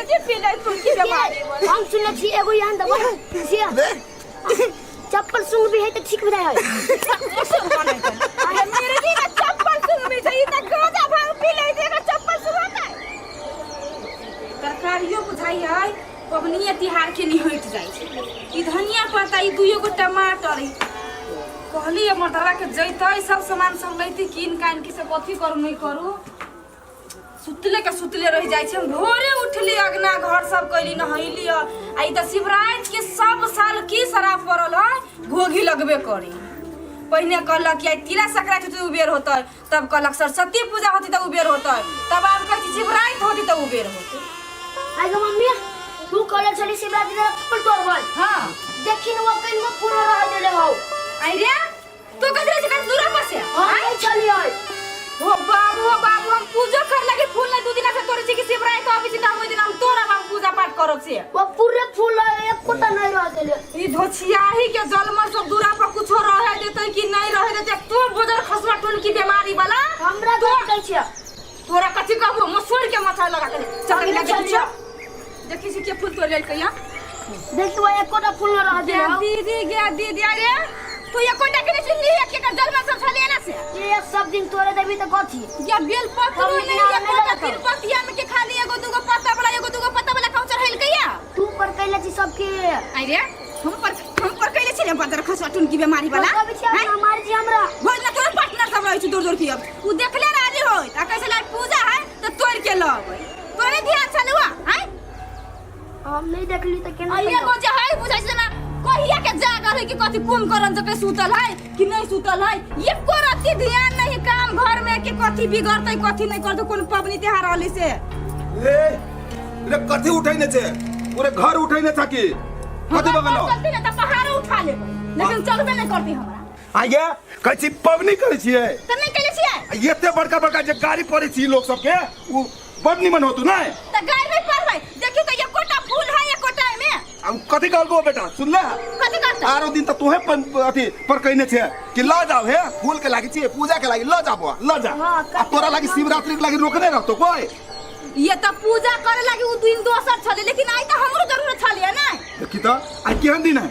देखै छी पी ले तुम की बीमारी बोले। हम सुनले छी एगो यहाँ दबा से चप्पल सुंग भी है तो ठीक बुझाय है। अरे मेरे जी का चप्पल सुंघबी छै, ई तऽ गांजा भांग पी लै छै, एकर चप्पल सुंघतै? तरकारियो बुझाइ है पबनिए तिहार के निहटि जाइ छै। ई धनिया पत्ता, ई दुइयो गो टमाटर, ई कहली मर्दवा के जैतै सब सामान सब लैती कीन कान के, से कथी करू नहि करू, सुतले के सुतले रह जाइ छै। हम भोरे उठली, अगना घर सब कैली, नहैली। आ ई तऽ शिवराति के सब साल की शराब पड़ल है, घोघी लगबे करी। पहिने कहलक कि आइ तिला संक्रांति होतै उबेर होतै, तब कहलक सरस्वती पूजा होतै तऽ उबेर होतै, तब आब कहै छै शिवराति होतै तऽ उबेर होतै। आइ गो मम्मी, तू कहले छली शिवरात्रि दिन फूल तोड़बै। हाँ। देखी न, वो कहीं फूल रह देले हौ। आई रे, तो कथी रहै छै कनि दूरा पर से? हम नहीं छलियै। हो बाबू, हो बाबू, हम पूजो कर लगे फूल नहीं दू दिन से तोड़ै छी कि शिवराति आबै छै तऽ हम ओहि दिन हम तोड़ब, हम पूजा पाठ करब से। वो पूरे फूल एकोटा नहीं रह देले। ई धोछियाही के जलमल सब दूरा पर कुछो रहे देतै कि नहीं रहे देतै? तू बोजर खसुआ टोन की बीमारी वाला। हमरा तो कहै छै। तोरा कथी कहबो, मसूर के मथा लगा के चल। हम लगे चल। छी देखी छी के फूल तोड़ लेलकै या। देखी, वो एकोटा फूल न रह देले गे हौ। दीदी, गे दीदी, अरे तू एकोटा के नहीं सुनली है के जलमल सब छलिए ना से? ये सब दिन तोड़े देबी तऽ कथी? या बेल पत्रो हम नहीं नहीं एकोटा रखब। तीन पतिया में के खाली एगो दूगो पत्ता वाला, एगो दूगो पत्ता वाला कहूं चढ़ेलकै या। तू पर कैले छी सबके। अरे हम पर कैले छी ने बदर खसवा टुन की बीमारी वाला। कहबै छी हैं? अपना मार छी हमरा। भोज ना तोरा पार्टनर सब रहै छै दूर दूर की, अब उ देखले राजी होय आ कैसे लाइ पूजा है त तोड़ के लबै, तोरे ध्यान छलुआ हैं? हम नहीं देखली तऽ केना? आ एगो जे है बुझै छै ना कहिया के जागल है कि कथी कुंभकर्ण जके सुतल है कि नहीं सुतल है, एको रत्ती ध्यान नहीं काम घर में कि कथी बिगड़तै कथी नहीं करतै, कोन पबनी तिहार रहली से। ए रे, कथी उठैने छै? पूरे घर उठैने छ कि कथी? हमरा बगल चलती ने त पहाड़ो उठा लेबै, लेकिन चलबे नहीं करती हमरा। आगे कहै छी पबनी करै छियै। त नहीं केले छियै। आ एते बड़का बड़का जे गाड़ी पड़ै छी लोक सबके, उ बड़ निमन होतु नै? त गाय नहीं पड़बै, देखियो त एकोटा फूल है एकोटा में। आ उ कथी कहलको बेटा, सुनले? कथी करतै? आरो दिन त तोहे अथी पर कहने छे कि ल जाओ हे, फूल के लागी छियै, पूजा के लागी, ल जा बौआ, ल जा। हाँ, आ तोरा लागी शिवरात्रि के लागी रोकने रहतो कोई? ये त पूजा करे लागी उ दिन दोसर छले, लेकिन आइ त हमरो जरूरत छले ने। देखी त आइ केहन दिन है।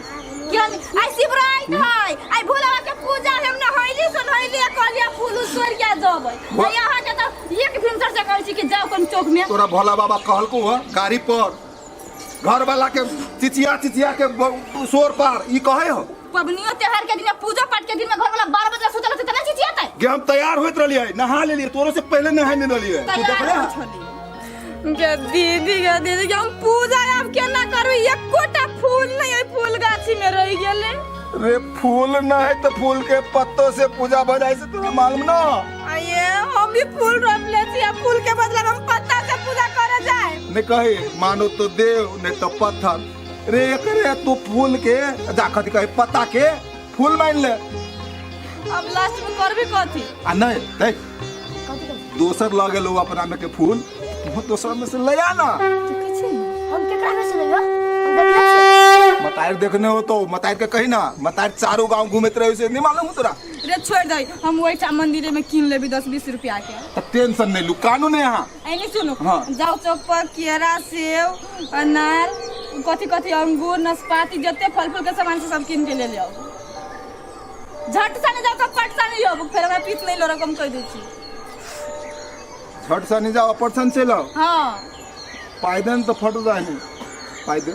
केहन? आइ शिवराति है, आइ भोला बाबा के पूजा है। हम नहैली सुनैली आ कहलियै फूल उल तोड़ के जेबै। यहाँ के त एक भिनसर से कहै छी कि जाउ कनि चौक में। तोरा भोला बाबा कहलको ह गाड़ी पर घर वाला के चिचिया चिचिया के शोर पार, ई कहे हो? पबनियो त्योहार के दिन, पूजा पाठ के दिन में घर वाला 12 बजे सुतल होतै त नहीं चिचियातै? गे, हम तैयार होइत रहलियै, नहा लेलियै, तोरो से पहले नहा लेने रहलियै, तू तैयार देखले? हो छली। गे दीदी, गे दीदी, गे हम पूजा आब केना करू? एकोटा फूल नहीं ओहि फूल गाछी में रहि गेलै। रे, फूल न है तो फूल के पत्तों से पूजा भऽ जाइ से तोरा मालूम न? आये, हम भी फूल रोपले छी आ फूल के बदला हम पत्ता से पूजा करे जाए? नहीं कहे मानो तो देव नहीं तो पत्थर। रे एकरे तू फूल के जा कथी कहे, पत्ता के फूल मान ले। अब लास्ट में करबी कथी? आ नहीं देख, दोसर लऽ गेलो अपना में के फूल, तू दोसर में से ले आ ना। हम केकरा में से लेबै? हम देखने छियै। मतार देखने हो तो मतार के कही ना, मतार चारू गांव घूमते रहे से नहीं मालूम हो तोरा? रे छोड़ दे, हम ओहिठाम मंदिरे में कीन लेबी 10-20 रुपया के। त टेंशन नहीं लू, कानून है यहाँ। ऐनी सुनो। हाँ। जाओ चौक पर, केरा, सेब, अनार, कथी कथी, अंगूर, नाशपाती, जते फल फूल के सामान से सब कीन के ले लियो। झट से नहीं जाओ तो पट से नहीं हो, फिर हमरा पीत नहीं लो रकम कह दै छी। झट से नहीं जाओ, परसन से लाओ। हाँ। पायदन तो फट जाए नहीं, पाई दे।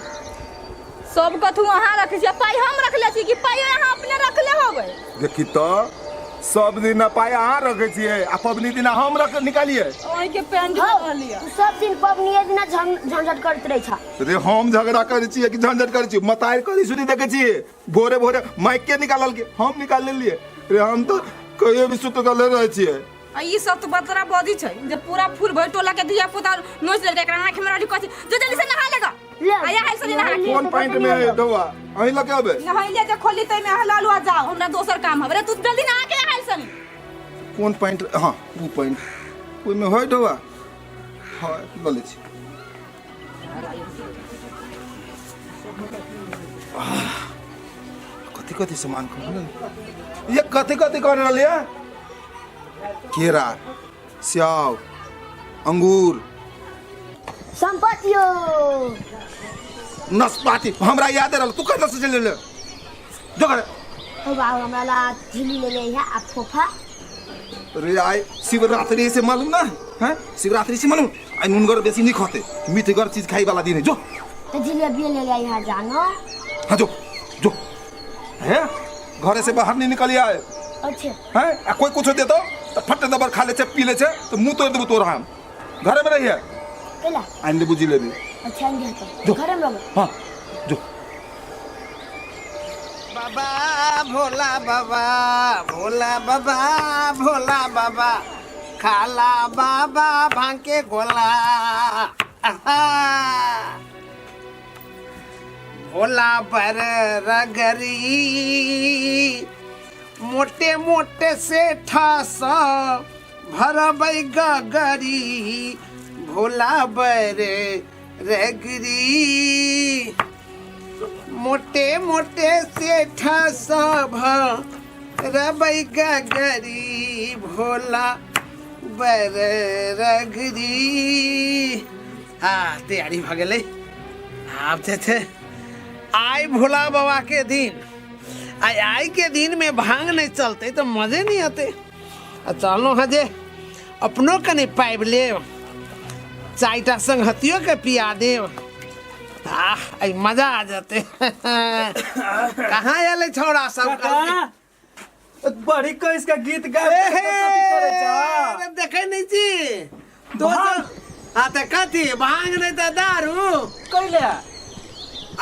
सब कथू अहाँ रखै छी, पाई हम रखले छी कि पाई अहाँ अपने रखले होबै? देखी तो सब दिन पाई अहाँ रखै छियै आ पबनी दिना हम रख निकालियै। ओहि के पैंट हौ, कहलियै। तू सब दिन पबनिए दिना झंझट करैत रहै छ। रे, हम झगड़ा करै छियै कि झंझट करै छियै? मतारि करै सुनी देखै छियै, भोरे भोरे माइक के निकालल के हम निकाल लेलियै। रे, हम तऽ कहियो भी सुत के रहै छियै। आ ई सब तो बतरा बदी छै जे पूरा फूल भरि टोला के धिया पुता नोच लेलकै। एकरा आँखि में रही कथी जो जल्दी से नहा लेगा। ले। आ यहाँ से नहा के। कोन पैंट में है दवा अहीं लगे अबे? नहैले जे खोली तै में हलालुआ, जाओ, हमरा दोसर काम हबे। रे तू जल्दी नहा के आयल सनी। कोन पैंट? हाँ, ऊ पैंट ओहिमे है ढौआ। हाँ, लऽ लै छी। आह, कथी कथी सामान कहल ये, कथी कथी कहने रहलियै? केरा, स्याव, अंगूर। संपत्तियो नसपाती हमरा याद रहल तू कतऽ से चलि एलै जो घर हो बाबू हमरा ला झिल्ली ले ले है आ फोफा रे आइ शिवरात्रि से मालूम ना हैं शिवरात्रि से मालूम आई नुनगर बेसी नहीं खाते मीठगर चीज खाई वाला दिन है जो तो जिलेबी ले ले यहाँ जानो हाँ जो जो है घरे से बाहर नहीं निकली आए अच्छा हैं आ कोई कुछ दे दो तो फट दबर खा ले छे पी ले छे तो मुंह तोड़ देबो तोरा हम घरे में रहिए केला आइन लेबू जिलेबी अच्छा आइन जो। तो घरे में रहो हाँ जो बाबा भोला बाबा भोला बाबा भोला बाबा खाला बाबा भांग के गोला आहा। भोला पर रगरी मोटे मोटे सेठा सब भरबै गगरी भोला बर रगरी मोटे मोटे सेठा सब रबै गगरी भोला बर रगरी हाँ तैयारी भऽ गेलै आब जे छै आइ भोला बाबा के दिन आइ आइ के दिन में भांग नहीं चलते तो मजे नहीं आते आ चलू हँ जे अपनो कनि पाबि लेब चारिटा संगहतियो के पिया देब आह आई मजा आ जाते कहाँ आयल छौड़ा सब काका बड़ी कस का गीत गाबे कथी करै छ अरे देखै नहीं छी दोसर हाँ तऽ कथी भांग नहीं तऽ दारू कैले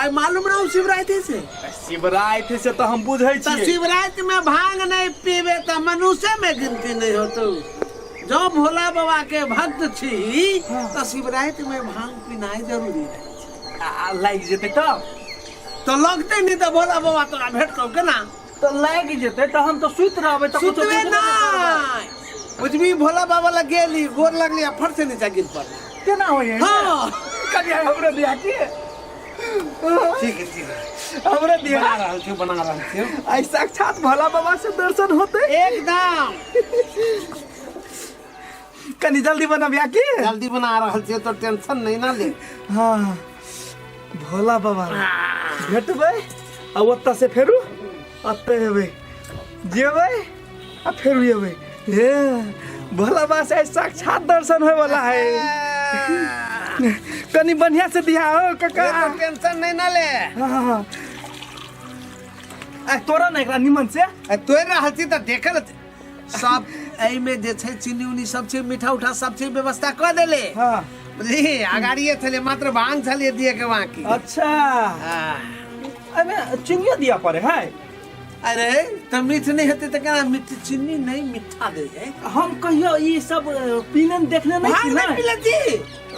आई मालूम रहू शिवरात्रि से शिवरात्रि से तऽ हम बुझै तऽ छियै शिवरात्रि में भांग नहीं पीबे तऽ मनुष्य में गिनती नहीं होतो जो भोला बाबा के भक्त छी तऽ शिवरात्रि में भांग पीनाइ जरूरी रहै छै आ लागि जेतै तब तऽ लगतै नहीं तऽ भोला बाबा तोरा भेटतौ केना तऽ लागि जेतै तऽ हम तऽ सुति रहबै तऽ कुछो सुतबे बुझबे नहि करबै। नहीं बुझबी भोला बाबा लग गेली गोर लगली आ फट से नीचा गिर पड़ली केना होइ है हाँ कनि हमरो दिया की ठीक है ठीक है हमरो दिया बना रहल छी बना रहल छी आई साक्षात भोला बाबा से दर्शन होते एकदम कनि जल्दी बनबिया की जल्दी बना रहल छी तो टेंशन नहीं ना ले हाँ भोला बाबा भेटबै आ ओतऽ से फेरू ओतऽ एबै जेबै आ फेरू एबै हे भोला बाबा से आइ साक्षात दर्शन होय वाला है कनि बढ़िया से दिया हो काका ये तो टेंशन नहीं ना ले हाँ आ तोरा ना एकरा निमन से आ तोड़ रहल छी तऽ देखल सब एहिमे जे छै चीनी उनी सब छै मीठा उठा सब चीज व्यवस्था कऽ देले हाँ बुझली अगाड़िए छलै मात्र भांग छलियै दिए के बाकी अच्छा हाँ। एहिमे चीनियो दिया पड़े है अरे तऽ मीठ नहि हेतै तऽ केना मीठ चीनी नहि मीठा दै है हम कहियो ई सब पीने ने देखने नहीं भांग छी नहि ने पीले छी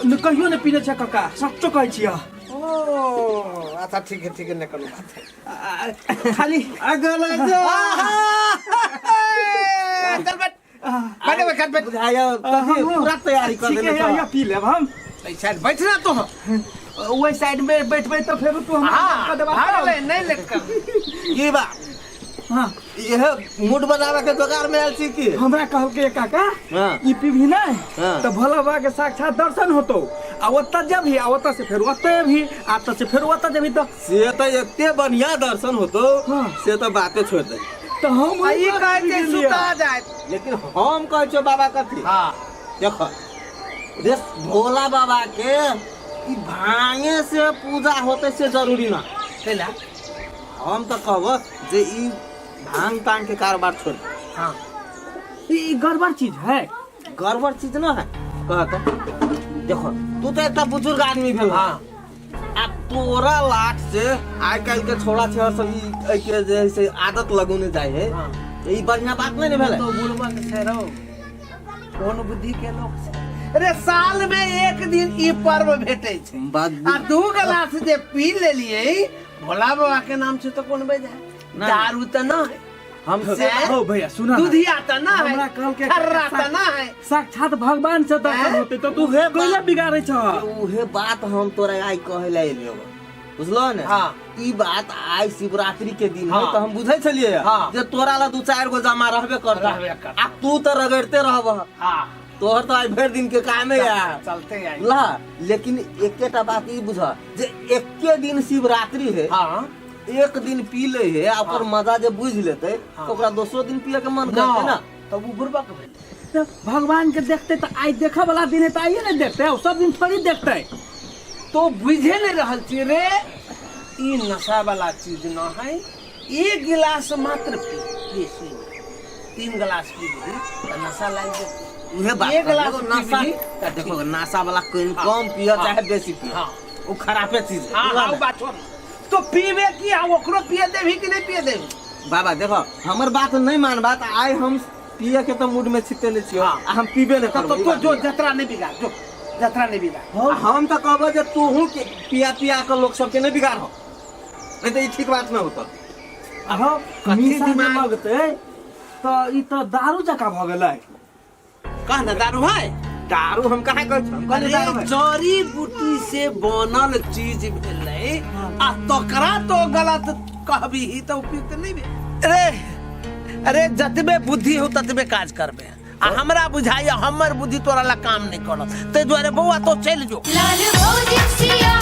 न, कहियो नहि पीने छै काका सच्चो कहै छियै ओ अच्छा ठीक है ठीक है नहि कोनो बात है खाली अगल चल बैठ बैठ बैठ बैठ बुझाया पूरा तैयारी कर ठीक देने है यहाँ पी लेब हम साइड बैठ ना तू ओहि साइड में बैठबै तऽ फेर तू हमरा हाँ कर देबा भाग ले नहीं लेट कर की बा हाँ यह मूड बनावे के जोगार में आयल छी की हमरा कहलकै काका हाँ। ई पीबही नहि हाँ। तऽ भोला बाबा के साक्षात दर्शन होतौ आ ओतऽ जेबही आ ओतऽ से फेर ओतऽ एबही आ ओतऽ से फेर ओतऽ जेबही तऽ से तऽ एते बढ़िया दर्शन होतो हाँ। से तऽ बाते छोड़ दे तऽ हम आ ई ओहि कहै छै गेलियै। सुता जाए लेकिन हम कहै छियौ बाबा कथी हाँ देख रे भोला बाबा के ई भांगे से पूजा होते से जरूरी ना कैला हम तऽ कहब जे ई भांग तांग के कारोबार छोड़ दे। हाँ ई गड़बड़ चीज है गड़बड़ चीज ना है कह तो देखो तू तो एकटा बुजुर्ग आदमी भेल हाँ आ तोरा लाट से आइ काल्हि के छोड़ा छेड़ा सब ई एहिके जे है से आदत लगौने जाइ है हाँ। तऽ ई बढ़िया बात नहि ने भेलै तो बुढ़वा के छै रौ कोन बुद्धि के लोक छै अरे साल में एक दिन ई पर्व भेटै छै बात आ दू गिलास जे पी लेलियै भोला बाबा के नाम छै तऽ कोन बेजा ना। दारू तऽ ना है हम से हो भैया सुना ना। दूधिया तऽ ना है हमरा कहलकै खर्रा तऽ ना है साक्षात भगवान से दर्शन हैं? होते तो तू कैला बिगाड़े छ उहे बात हम तोरा आइ कहै लए एलियौ बुझलो ने हाँ। ई बात आइ शिवरात्रि के दिन है हाँ। तऽ हम बुझै छलियै हाँ। जे तोरा ला दू चारि गो जमा रहबे करतौ रहबे करतौ। आ तू तऽ रगड़ते रहबह हाँ तोहर तो आइ भरि दिन के कामे या चलते आई ला लेकिन एकेटा बात ई बुझ जे एके दिन शिवरात्रि है हाँ एक दिन पी ले है आ ओकर मजा जे बुझ लेते हाँ। तो ओकरा दोसरो दिन पिए के मन करते ना तब उ बुड़बक भेल तऽ भगवान के देखते तऽ आइ देखऽ वाला दिन है तऽ आइए ने देखते सब दिन थोड़ी देखते तो बुझे नहीं रहल छी रे ई नशा वाला चीज न है एक गिलास मात्र पी बेसी नहीं। तीन गिलास पी ली तऽ नशा लागि जेतै उहे बात एक गिलास देखो, नशा पीबही तऽ देखो नशा वाला कोई हाँ। कम पिए हाँ। चाहे बेसी पिए हाँ। वो खराबे चीज है हाँ बुझला हाँ उ ने? बात छोड़ तो पीबे की आ ओकरो पिए देबही कि नहीं पिए देबही बाबा देखो हमर बात नहीं मानबा तऽ आइ हम पिए के तऽ मूड में छिते नहीं छियो हाँ। आ हम पीबे नहीं तब करबो तो ई तो बात जो नहीं। जतरा नहीं बिगाड़ जो जतरा नहीं बिगाड़ आ हम तऽ कहबो जे तोहू के पिया पिया के लोग सबके नहीं बिगाड़ हो नहीं तऽ ई ठीक बात नहीं होता अहो कथी निशा जे दिमाग- लगतै तऽ ई तऽ दारू जकाँ भऽ गेलै कह ना दारू भाई दारू हम काहे कहै छी? हम कहली दारू अरे है। जड़ी बूटी से बनल चीज भेलै आ तकरा तो गलत कहबी तऽ उपयुक्त नहीं भेल अरे अरे जतबे बुद्धि हो ततबे काज करबे आ हमरा बुझाइया हमर बुद्धि तोरा ला काम नहीं करत ताहि दुआरे बौआ तो चलि जो लाल भोज सिया